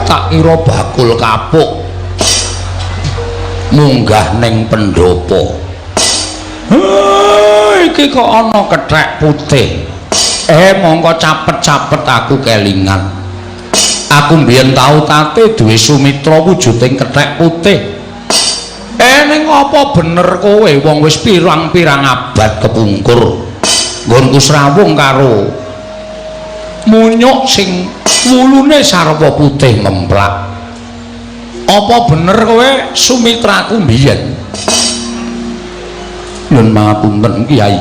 Tak kira bakul kapuk munggah ning pendopo. Iki kok ana kethek putih. Mongko capet-capet aku kelingan. Aku mbiyen tau tate duwe sumitra wujuding kethek putih. Ning apa bener kowe wong wis pirang-pirang abad kepungkur nggonku srawung karo munyuk sing wulune sarwa putih memplak. Apa bener kowe sumitraku mbiyen? Nyun pangapunten Kyai.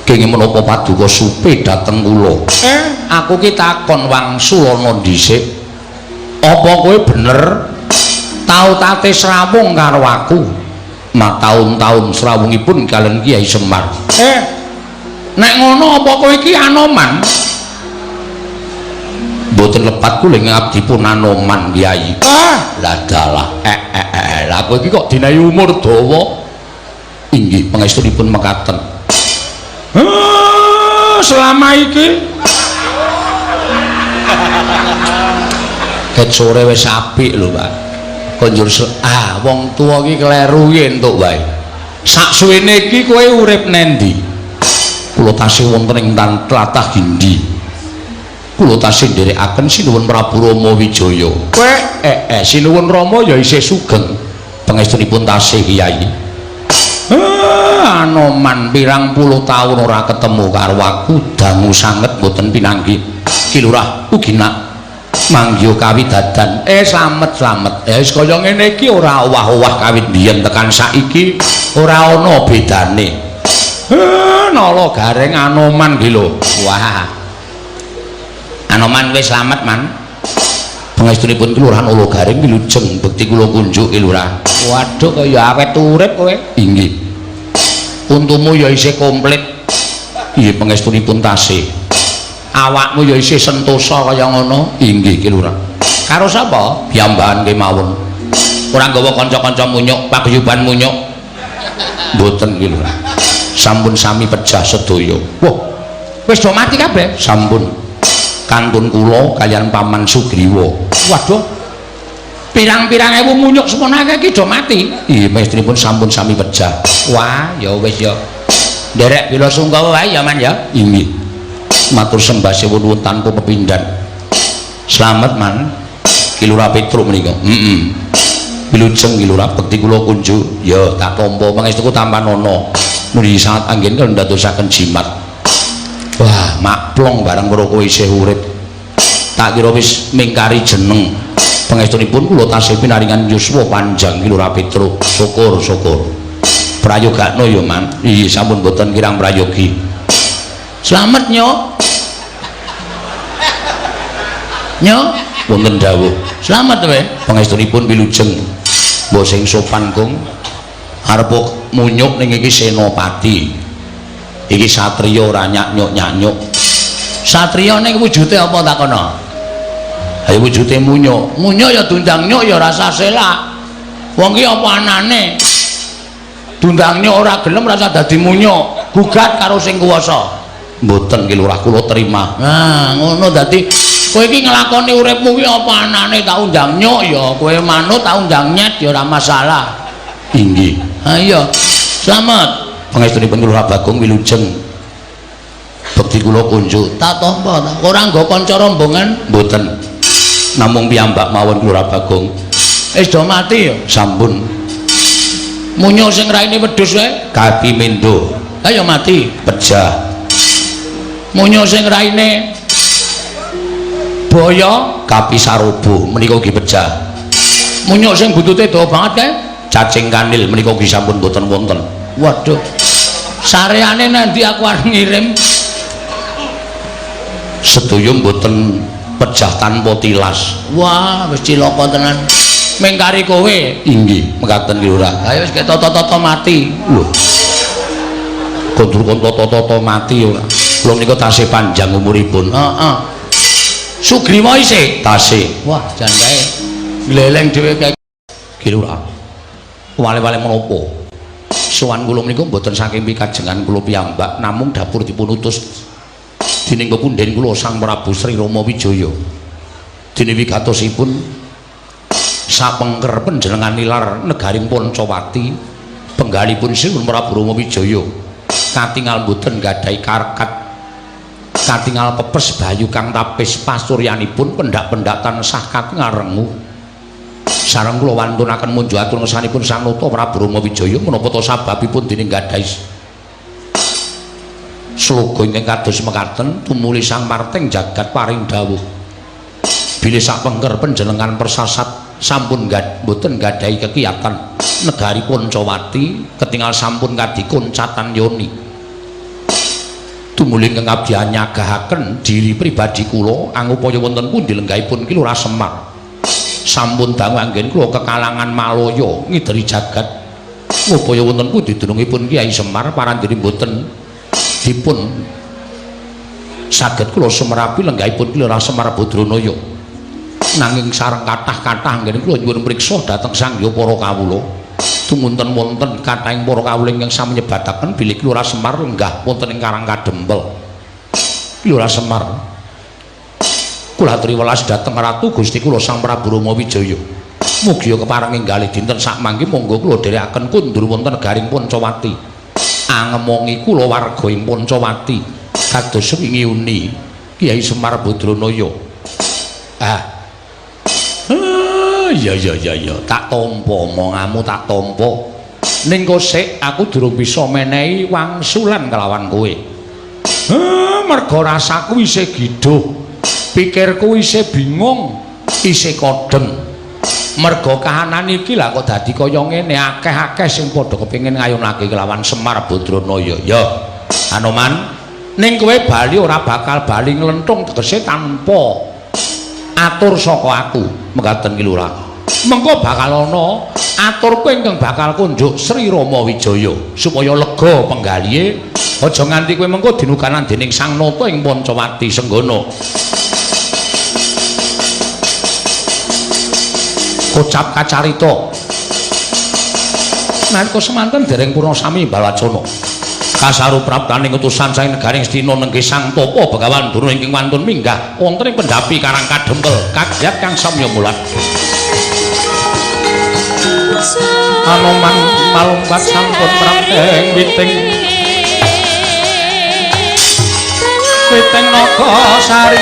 Kenging menapa paduka supe dhateng kula? Aku ki takon wangsulana dhisik. Apa kowe bener tau tate srawung karo aku? Mataun-taun srawungipun kalian Kyai Semar. Nek ngono apa kowe iki Anoman? Mboten lepat kula ngabdi pun Anoman Kyai. Lah dalah. Lah kowe iki kok dinayi umur dawa? Inggih pangestunipun mekaten. Selama iki ket sore wis apik lho, Pak. Konjur wong tuwa iki kleru iki entuk wae. Saksuwene iki kowe urip nendi? Kula tasih wonten ing tlatah Gindi. Kula tasih nderekaken Sinuwun Prabu Rama Wijaya. Kowe Sinuwun Rama ya isih sugeng. Pangestunipun tasih Kyai. Anoman pirang puluh taun ora ketemu karo aku, dangu sanget mboten pinanggih. Ki Lurah ugi nak manggiha kawidadan. Slamet-slamet. Wis kaya ngene iki ora owah-owah kawit biyen tekan saiki ora ana bedane. Nala gareng Anoman ki lho. Wah. Anoman wis slamet, Man. Pangestunipun Ki Lurah Nala Gareng wilujeng bekti kula kunjuk Ki Lurah. Waduh kaya awet urip kowe. Inggih. Untumu ya isih komplit. Nggih pangestunipun tasih. Awakmu ya isih sentosa kaya ngono. Inggih Ki Lurah. Karo sapa? Piyambakan kemawon. Ora nggawa kanca-kanca munyuk, paguyuban munyuk. Mboten Ki Lurah. Sampun sami pejah sedaya. Wah. Wis do mati kabeh? Sampun. Kantun kula kaliyan Paman Sugriwa. Waduh. Pirang-pirang ewu munyuk semono akeh iki do mati. Iya, pangestunipun sampun sami pejah. Wah, ya wis ya. Nderek bela sungkawa wae ya, Man ya. Inggih. Matur sembah nuwun tanpa pepindhan. Slamet, Man. Ki Lurah Petruk menika. Heeh. Wilujeng Ki Lurah bekti kula kunjuk. Ya, tak tampa pangestuku tampanana. Mugi saat anggen kula ndadosaken jimat. Wah, makplong bareng karo kowe isih urip. Tak kira wis mingkari jeneng. Pangestunipun kula tasih pinaringan yuswa panjang Ki Lurah Petruk. Syukur, syukur. Prayogakno ya, Man. Iya, sampun boten kirang prayogi. Slamet, Nyok. Nyok, wonten dawuh. Slamet kowe. Pangestunipun wilujeng. Mbok sing sopan, Kung. Arep munyuk ning iki senopati. Iki satriya ora nyak-nyuk-nyanyuk. Satriya ning wujude apa takono? Ayo wujude munyuk. Munyuk ya dundang nyuk ya rasa selak. Wong ki apa anane? Dundang nyuk ora gelem rasa dadi munyuk. Gugat karo sing kuwasa. Mboten Ki Lurah kula terima. Nah, ngono dadi kowe iki nglakoni uripmu ki apa anane tak undang nyuk ya kowe manut tak undang nyet ya ora masalah. Inggih. Ha iya. Slamet. Pangestunipun Lurah Bagong wilujeng. Bekti kula kunjuk. Tak tampa ta. Ora nggo kanca rombongan? Mboten. Namung piyambak mawon Lurah Bagong. Wis do mati ya? Sampun. Munyuk sing raine wedhus wae? Kaki mendo. Ha ya mati. Pejah. Munyuk sing raine boyo? Kapi sarobo menika ugi pejah. Munyuk sing buntute dawa banget kae? Cacing kanil menika ugi sampun boten wonten. Waduh. Sareane nanti aku arep ngirim. Sedaya mboten pejah tanpa tilas. Wah, wis cilaka tenan. Mengkari kowe. Inggih, mekaten Ki Lurah. Ayo wis ketata-tata mati. Lho. Kondur tata-tata mati ora. Kula menika tasih panjang umuripun. Heeh. Sugriwa isih? Tasih. Wah, jan kae. Gleleng dhewe kae. Ki Lurah. Wale-wale menapa? Sowan kula menika mboten saking pikajengan kula piyambak, namung dapur dipun utus dening pepundhen kula Sang Prabu Sri Rama Wijaya. Dene wigatosipun sapengker panjenengan nilar negaring Pancawati penggalipun Sri Prabu Rama Wijaya katingal mboten gadhahi karkat, katingal pepes bayu kang tapis pasuryanipun pendak-pendak tansah katingal rengu. Sareng kula wantunaken munjuk atur ngersanipun Sang Nata Prabu Rama Wijaya menapa ta sababipun dene gadhahi sloga ingkang kados mekaten tumuli Sang Marting jagat paring dawuh bilih sapengker panjenengan persasat sampun mboten gadhahi kekiyatan negari Pancawati ketingal sampun kadikoncatan yoni. Tumuli ingkang abdi nyagahaken diri pribadi kula angupaya wonten pundi lenggahipun Ki Lurah Semar. Sampun dangu anggen kula kekalangan malaya ngideri jagat ngupaya wonten pundi dunungipun Kyai Semar parandene mboten dipun saged kula sumerapi lenggahipun Ki Lurah Semar Badranaya. Nanging sareng kathah-kathah anggene kula nyuwun priksa dhateng Sang Hyang para kawula. Tumunten wonten kathahing para kawula ingkang sami nyebataken bilih Ki Lurah Semar lenggah wonten ing Karang Kadempel. Ki Lurah Semar, kula aturi welas dhateng Ratu Gusti kula Sang Prabu Rama Wijaya. Mugi kepareng enggalih dinten sakmangke monggo kula dherekaken kundur wonten negaring Pancawati. Angemongi kula warga ing Pancawati kados wingi uni Kyai Semar Badranaya. Ah. Iya iya iya iya, tak tampa omonganmu, tak tampa. Ning kosek aku durung bisa menehi wangsulan kelawan kowe. Mergo rasaku isih gidhuh. Pikirku isih bingung, isih kodheng. Mergo kahanan iki lah kok dadi kaya ngene, akeh-akeh sing padha kepengin ngayunake kelawan Semar Badranaya. Ya, Anoman, ning kowe bali ora bakal bali nglentung tegese tanpa atur saka aku, mekaten Ki Lurah. Mengko bakal ana aturku ingkang bakal kunjuk Sri Rama Wijaya supaya lega penggalihe, aja nganti kowe mengko dinukanan dening Sang Nata ing Pancawati Senggana. Kocap kacarita nalika semanten dereng purna sami balacana kasaru praptaning utusan saking negaring Astina nenggih Sang Tapa Begawan Durna ingkang wantun minggah wonten ing pendhapi Karang Kadempel kagyat kang samya mulat. Anoman malumpat sampun prapteng witing witing naga sari.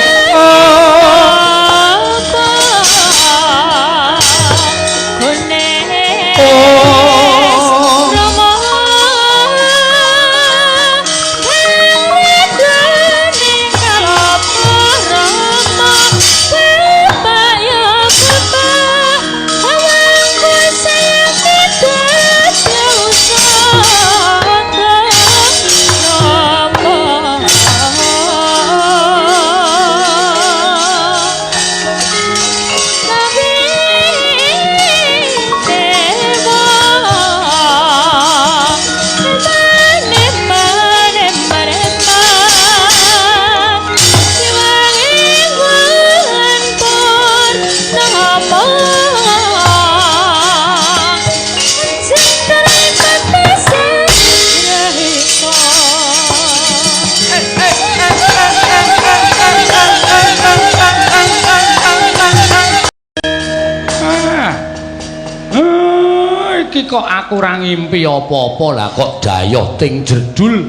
Iki kok aku ora ngimpi apa-apa lah kok dayoh ting jedul.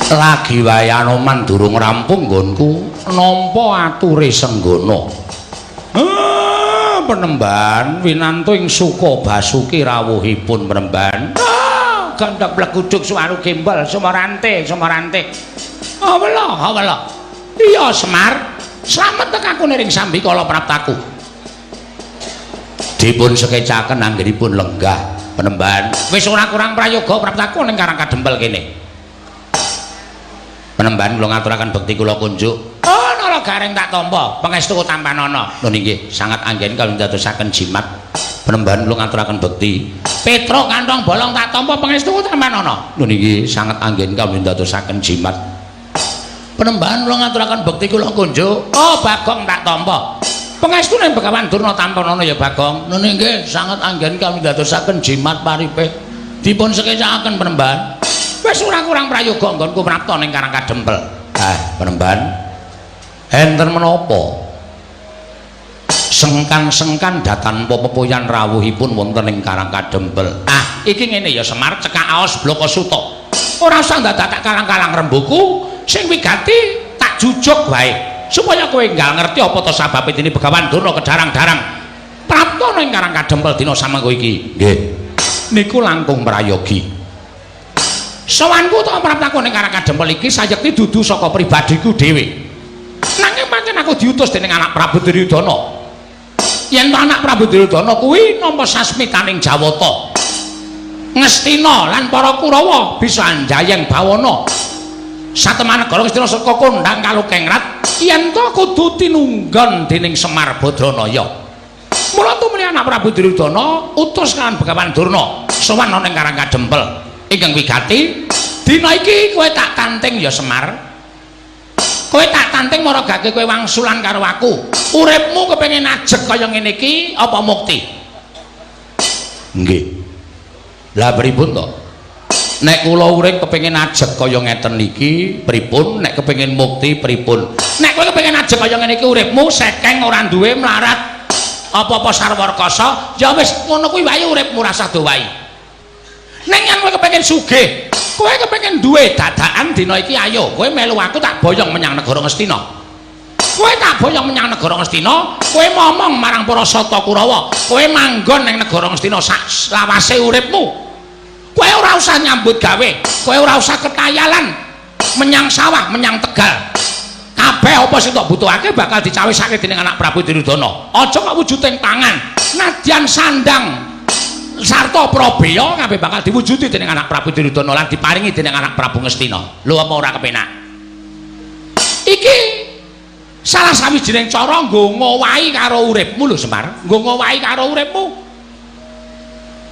Lagi wae Anoman durung rampung nggonku nampa ature Senggana. Penemban winantu ing Suka Basuki rawuhipun penemban. Gandhak bleguduk suwaru gembel sumarante sumarante. Awela awela. Iya Semar, slamet tekaku niring sambikala praptaku. Dipun sekecaken anggenipun lenggah penemban. Wis ora kurang prayoga praptaku ning Karang Kadempel kene. Penemban kula ngaturaken bekti kula kunjuk. Oh, nala gareng tak tampa, pangestu tampanana. Nun inggih, sangat anggen kula ndadosaken jimat. Penemban kula ngaturaken bekti. Petro kantong bolong tak tampa, pangestu tampanana. Nun inggih, sangat anggen kula ndadosaken jimat. Penemban kula ngaturaken bekti kula kunjuk. Oh, Bagong tak tampa. Pangestune Begawan Durna tampanana ya Bagong. Nun inggih, sangat anggen kami ndadosaken jimat paripe. Dipun sekecaken penemban. Wis ora kurang prayoga nggonku prapta ning Karang Kadempel. Ah, penemban. Enten menapa? Sengkan-sengkan datanpa pepoyan rawuhipun wonten ing Karang Kadempel. Ah, iki ngene ya Semar, cekak aos bloko suta. Ora usah ndadak tak kalang-kalang rembuku, sing wigati tak jujuk wae supaya kowe enggal ngerti apa to sababe dene Begawan Durna kedarang-darang prapta ing Karang Kadempel dina samangko iki. Nggih. Niku langkung prayogi. Sowanku to praptaku ning Karang Kadempel iki sayekti dudu saka pribadiku dhewe. Nanging pancen aku diutus dening anak Prabu Duryudana. Yen to anak Prabu Duryudana kuwi nampa sasmitaning Jawata. Ngastina lan para Kurawa bisa anjayeng bawana. Satemah negara Ngastina saka kondhang kalukengrat yen to kudu tinunggon dening Semar Badranaya. Mula tumuli anak Prabu Duryudana utus kaliyan Begawan Durna sowan ana ing Karang Kadempel. Ingkang wigati, dina iki kowe tak tanting ya Semar. Kowe tak tanting maragake kowe wangsulan karo aku. Uripmu kepengin ajeg kaya ngene iki apa mukti? Nggih. Lah pripun to? Nek kula urip kepengin ajeg kaya ngeten iki pripun? Nek kepengin mukti pripun? Nek kowe kepengin ajeg kaya ngene iki uripmu sekeng ora duwe mlarat apa-apa sarwa rekasa, ya wis ngono kuwi wae uripmu rasah dowahi. Ning yen kowe kepengin sugih, kowe kepengin duwe dadakan dina iki ayo kowe melu aku tak boyong menyang negara Ngastina. Kowe tak boyong menyang negara Ngastina, kowe momong marang para Sata Kurawa, kowe manggon ning negara Ngastina sak lawase uripmu. Kowe ora usah nyambut gawe, kowe ora usah ketayalan menyang sawah, menyang tegal. Kabeh apa sing tok butuhake bakal dicawisake dening anak Prabu Duryudana. Aja kok wujuding pangan, nadyan sandang sarta prabeya kabeh bakal diwujudi dening anak Prabu Duryudana lan diparingi dening anak Prabu Ngastina. Lho apa ora kepenak? Iki salah sawijining cara nggo ngowahi karo uripmu lho Semar, nggo ngowahi karo uripmu.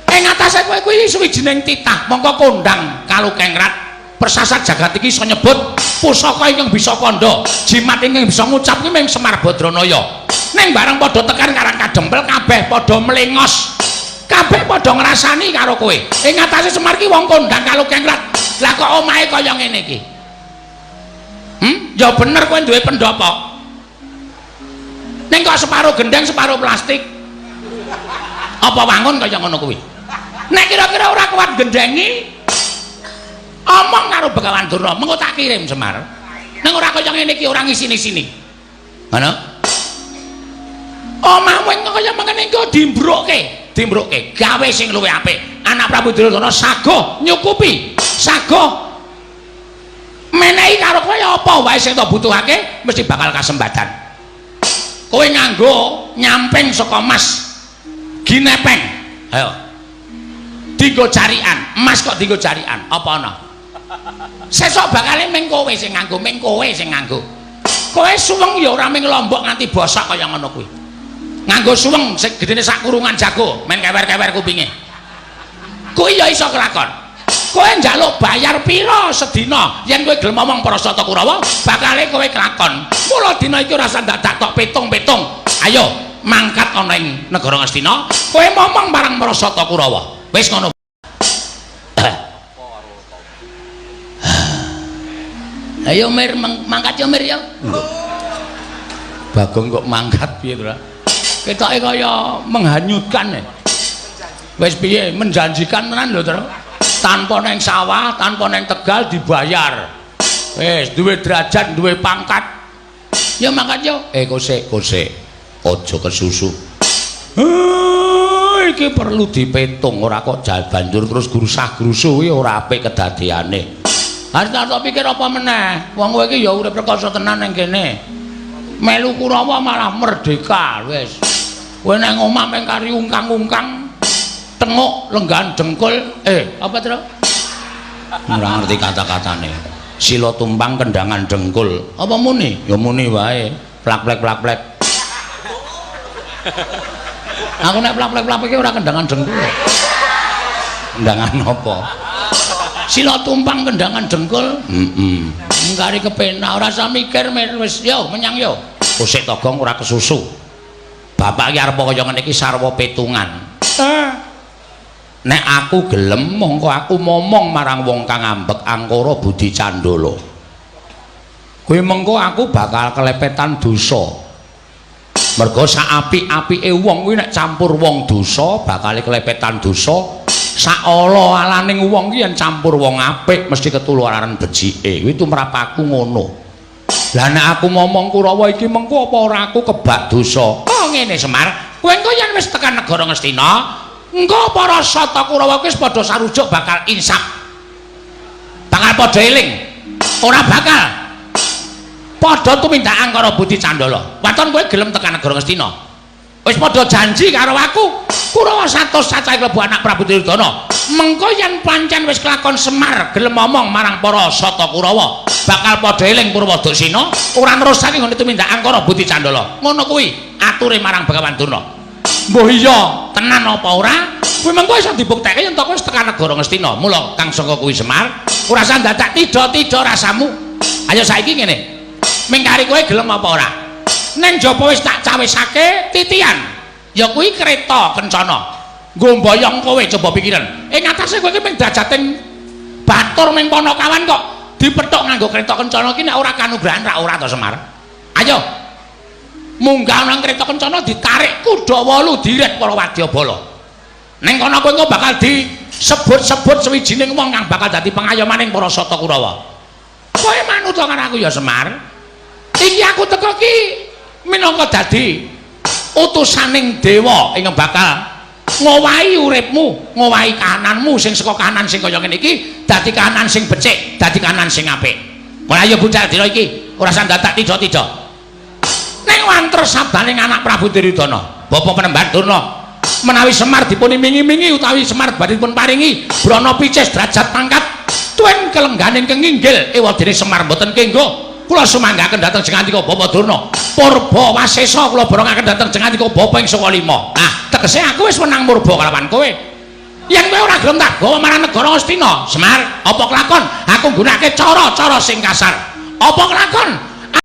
Ing atase kowe kuwi sawijining titah mongko kondhang kalukengrat persasat jagat iki iso nyebut pusaka ingkang bisa kandha, jimat ingkang bisa ngucap ki mung Semar Badranaya. Ning bareng padha tekan Karang Kadempel kabeh padha mlengos. Kabeh padha ngrasani karo kowe. Ing atase Semar ki wong kondhang kalukengrat. Lah kok omahe kaya ngene iki? Ya bener kowe duwe pendopo. Ning kok separo gendeng, separo plastik. Apa wangun kaya ngono kuwi? Nek kira-kira ora kuat gendengi, omong karo Begawan Durna, mengko tak kirim Semar. Ning ora kaya ngene iki ora ngisini-sini. Ngono? Omahmu kaya mengene engko dimbrukke, dimbrukke, gawe sing luwih apik. Anak Prabu Duryudana sagoh nyukupi, sagoh menehi karo kowe apa wae sing tok butuhake mesti bakal kasembadan. Kowe nganggo nyamping saka mas ginepeng. Ayo. Dinggo jarikan, emas kok dinggo jarikan, apa ana? Sesuk bakale ming kowe sing nganggo, ming kowe sing nganggo. Kowe suweng ya ora ming lombok nganti bosok kaya ngono kuwi. Nganggo suweng sing gedene sak kurungan jago, men kewer-kewer kupinge. Kuwi ya iso kelakon. Kowe njaluk bayar pira sedina yen kowe gelem omong para Sata Kurawa, bakale kowe kelakon. Mula dina iki ora usah dadak tok pitung-pitung. Ayo mangkat ana ing negara Ngastina, kowe momong marang para Sata Kurawa. Wis ngono. Ayo Mir, mangkat yo Mir yo. Bagong kok mangkat piye to? Ketoke kaya menghanyutkan. Wis piye menjanjikan tenan lho, Tru. Tanpa neng sawah, tanpa neng tegal dibayar. Wis duwe derajat, duwe pangkat. Ya mangkat yo. Kosek, kosek. Aja kesusu. Iki perlu dipetung, ora kok banjur terus grusah-grusuh kuwi ora apik kedadeane. Arep tak pikir apa meneh? Wong kowe iki ya urip rekoso tenan ning kene. Melu Kurawa malah merdeka wis. Kowe nang omah meng kari ungkang-ungkang tenguk lenggahan dengkul. Apa Tru? Ora ngerti kata-katane. Sila tumpang kendangan dengkul. Apa muni? Ya muni wae. Plak-plek plak-plek. Aku nek plak-plek plak-plek ora kendangan dengkul. Kendangan apa? Sila tumpang kendangan dengkul. Heeh. Ngkari kepenak ora usah mikir wis yo menyang yo. Usik Togong ora kesusu. Bapak iki arep kaya ngene iki sarwa petungan. Nek aku gelem mongko aku momong marang wong kang ambek angkara budi candala. Kuwi mengko aku bakal kelepetan dosa. Mergo sak apik-apike wong kuwi nek campur wong dosa bakal kelepetan dosa. Sak ala-alaning wong ki yen campur wong apik mesti ketularan becike. Kuwi tumrap aku ngono. Lah nek aku momong Kurawa iki mengko apa ora aku kebak dosa? Oh ngene Semar, kowe engko yen wis tekan negara Ngastina, engko para Sata Kurawa kuwi wis padha sarujuk bakal insaf. Bakal padha eling. Ora bakal padha tumindak angkara budi candala. Waton kowe gelem tekan negara Ngastina. Wis padha janji karo aku, Kurawa 100 cacahe klebu anak Prabu Duryudana. Mengko yen pancen wis kelakon Semar gelem omong marang para Sata Kurawa, bakal padha eling Purwadaksina, ora nerusake nggone tumindak angkara budi candala. Ngono kuwi ature marang Begawan Durna. Mbuh iya, tenan apa ora? Kuwi mengko iso dibuktekke yen to kowe wis tekan negara Ngastina. Mula kang saka kuwi Semar, ora usah dadak tidha-tidha rasamu. Ayo saiki ngene. Mingkari kowe gelem apa ora? Ning jaba wis tak cawisake titian. Ya kuwi kereta kencana. Nggo mboyong kowe coba pikiran. Ing atase kowe iki mung dajating batur ming ponokawan kok dipethuk nganggo kereta kencana iki nek ora kanugrahan ra ora to Semar. Ayo. Munggah nang kereta kencana ditarik kuda wolu diret para wadyabala. Ning kono kowe engko bakal disebut-sebut sewijining wong kang bakal dadi pengayomaning para Sata Kurawa. Kowe manut karo aku ya Semar. Iki aku teko ki minangka dadi utusaning dewa ingkang bakal ngowahi uripmu, ngowahi kahananmu sing saka kahanan sing kaya ngene iki dadi kahanan sing becik, dadi kahanan sing apik. Mulai ayo budal dina iki, ora usah dadak tidha-tidha. Ning wanter sabdaning anak Prabu Duryudana, Bapak Penemban Durna, menawi Semar dipun imingi-imingi utawi Semar badhe dipun paringi brana picis derajat pangkat tuen kelengganing kenginggil ewadene Semar mboten kengga. Kula sumanggaken dhateng jengandika Bapak Durna. Purba wasesa kula borongaken dhateng jengandika Bapak ing saka lima. Nah, tegese aku wis wenang murba kalawan kowe. Yen kowe ora gelem tak gawa marang negara Ngastina, Semar, apa kelakon aku nggunakake cara-cara sing kasar? Apa kelakon